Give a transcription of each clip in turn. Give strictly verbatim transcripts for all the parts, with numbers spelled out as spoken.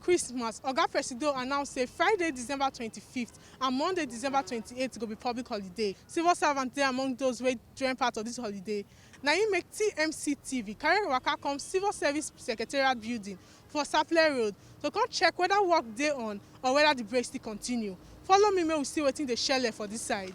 Christmas, Oga Presido announce say Friday, December twenty-fifth and Monday, December twenty-eighth go be public holiday. Civil servants dey among those wey join part of this holiday. Na im make T M C T V carry waka come Civil Service Secretariat building for Sapele Road to come check whether work dey on or whether the break still continue. Follow me make we see wetin dey shele for this side.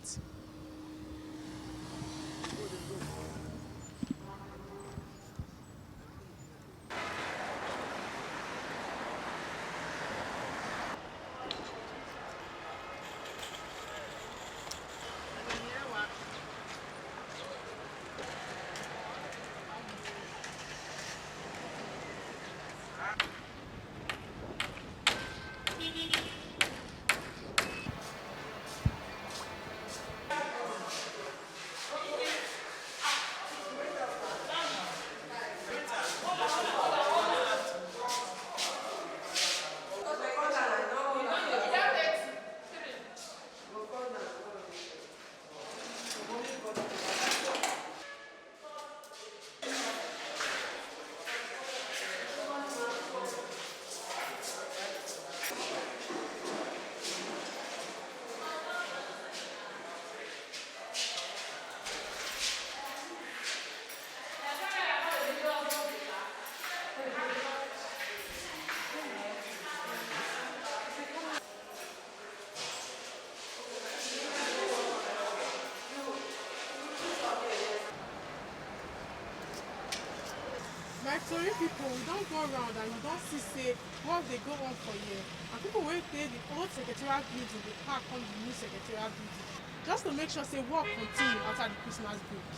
My tori people, we don go round and we don see say work dey go on for here, and people wey dey the old secretariat building dey pack come the new secretariat building just to make sure say work continue after the Christmas break.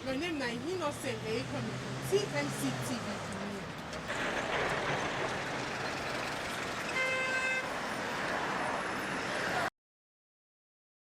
My name na Innocent Eyikome from T M C T V Benin.